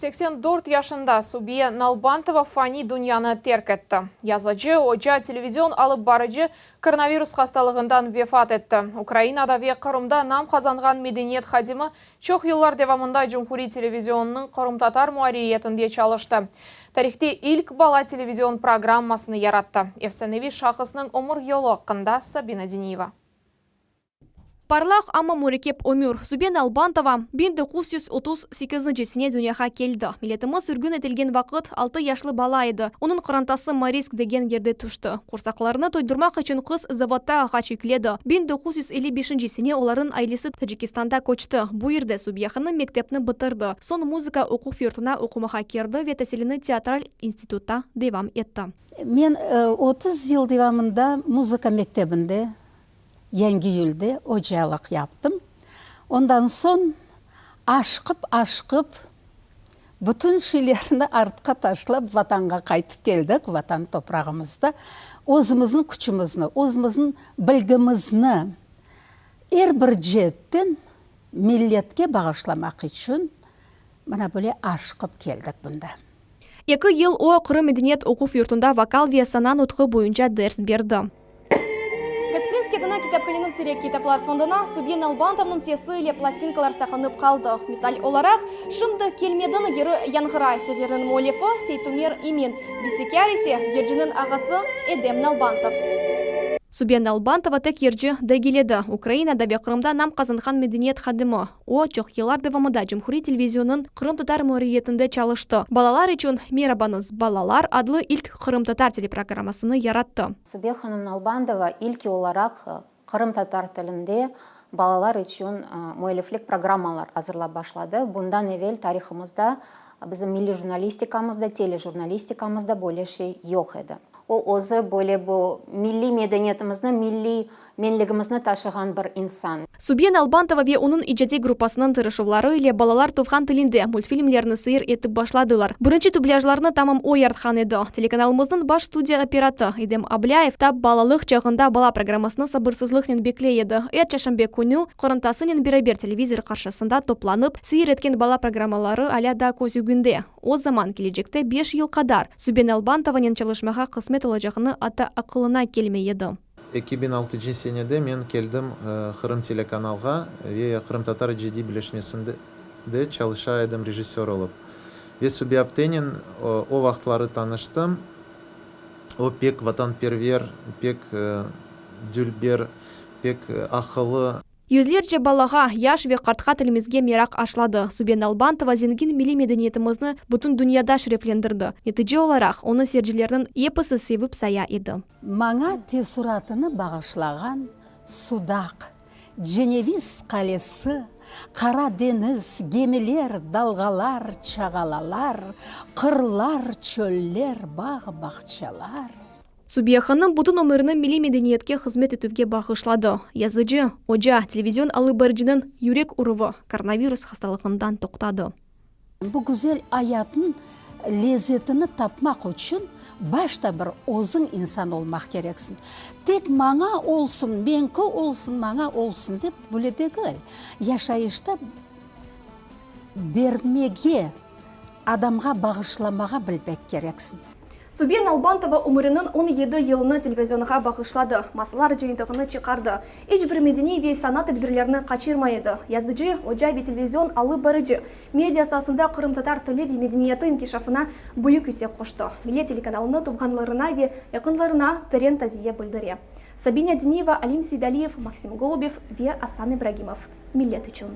84 yaşında Subiye Nalbantova fani dünyanı terk etti. Yazıcı, oca, televizion alıp barıcı koronavirus hastalığından vefat etti. Ukrainada ve Qırımda nam qazanğan medeniyet hadimi çoq yıllar devamında Cumhuriy televizionınıñ qırımtatar muarririyetinde çalıştı. Tarihte ilk bala televizion programmasını yarattı. Efsaneviy şahısnıñ ömür yolu aqqında Sabina Diniyeva. Parlaq, amma mürekkep ömür. Subiye Nalbantova 1938 sene dünyağa keldi. Milletimiz sürgün etilgen vaqıt altı yaşlı bala edi. Onıñ qorantası Marisk degen yerde tüşti. Qursaqlarını toydurmaq içün qız zavodda ağaç yükledi. 1955 sene olarnıñ ailesi Tacikistanda köçti. Bu yerde Subiye hanım mektepni bitirdi. Soñ muzıka oquv yurtuna oqumağa kirdi ve tasilini teatral institutta devam etti. Men 30 yıl devamında muzıka mektebinde Yengiyülde ocalıq yaptım. Ondan soñ aşqıp-aşqıp, bütün şeylerni artqa taşlap, Vatanğa qaytıp keldik, Vatan toprağımızda özümizniñ küçümizni, özümizniñ bilgimizni er bir ceetten milletke bağışlamaq içün mına böyle aşqıp keldik bunda. Eki yıl o, Qırım medeniyet oquv yurtunda vokal ve sana nutqı boyunca ders berdi. Gasprinskiy adına kitaphaneniñ siyrek kitaplar fonduna Subye Nalbantovnıñ sesi ile plastinkalar saqlanıp qaldı. Misal olaraq, Şimdi kelmediñ yırı yañğıray sözleriniñ müellifi Seytumer Emin, bestekâr ise yırcınıñ ağası Edem Nalbantov. Subye Nalbantova tek yırcı degil edi, Ukrainada ve Qırımda nam qazanğan medeniyet hadimi. O, çoq yıllar devamında Cumhuriy televizionınıñ qırımtatar muarririyetinde çalıştı. Balalar içün Merabañız, balalar adlı ilk qırımtatar teleprogrammasını yarattı. Subiye hanım Nalbandova ilki olaraq qırımtatar tilinde balalar içün müelliflik programmalar azırlap başladı. Bundan evel tarihımızda, bizim milliy jurnalistikamızda, telejurnalistikamızda böyle şey yoq edi. O, özü böyle bu milliy medeniyetimizni, milliy Menligimizni taşığan bir insan. Subiye Nalbantova ve onıñ icadiy gruppasınıñ tırışuvları ile balalar tuvğan tilinde multfilmlerni seyir etip başladılar. Birinci dublâjlarnı tamam o yaratqan edi. Telekanalımıznıñ baş studiya operatı Edem Ablâyev ta balalıq çağında bala programmasını sabırsızlıqnen bekley edi. Er çarşenbe künü qorantasınen beraber televizor qarşısında toplanıp seyir etken bala programmaları alâ daa köz ögünde. O zaman kelecekte beş yıl qadar Subiye Nalbantovanen çalışmağa qısmet olacağını atta aqılına kelmey edi. 2006 senede men keldim Qırım telekanalğa ve Qırımtatar icadiy birleşmesinde çalışa edim rejissör olıp. Ve Subi aptenen o vaqıtları tanıştım. O pek vatanperver, pek dülber, pek aqıllı. Yüzlerce balağa, yaş ve qartqa tilimizge meraq aşladı. Subiye Nalbantova zengin milliy medeniyetimizni bütün dünyada şereflendirdi. Netice olaraq, onı seyircilerniñ episi sevip saya edi. Maña teessuratını bağışlağan Sudaq, Ceneviz qalesi, Qara deñiz, gemiler, dalğalar, çağalalar, qırlar, çöller, bağ-bağçalar. Subiye hanım bütün ömürini milliy medeniyetke hızmet etüvge bağışladı. Yazıcı, oca, televizion alıp barıcınıñ yürek uruvı koronavirus hastalığından toqtadı. Bu güzel ayatnıñ lezetini tapmaq içün başta bir özüñ insan olmaq kereksiñ. Tek maña olsun, meñki olsun, maña olsun dep böyle degil. Yaşayışta bermege, adamğa bağışlamağa bilmek kereksiñ. Subiye Nalbantova ömüriniñ 17 yılını televizionğa bağışladı, masallar cıyıntığını çıqardı, iç bir medeniy ve sanat tedbirlerini qaçırmay edi. Yazıcı, oca ve televizion alıp barıcı, media saasında qırımtatar tili ve medeniyeti inkişafına büyük isse qoştı. Millet telekanalını tuvğanlarına ve yaqınlarına teren taziye bildire. Sabina Diniyeva, Alim Seydaliyev, Maksim Golubev ve Asan İbragimov. Millet içün.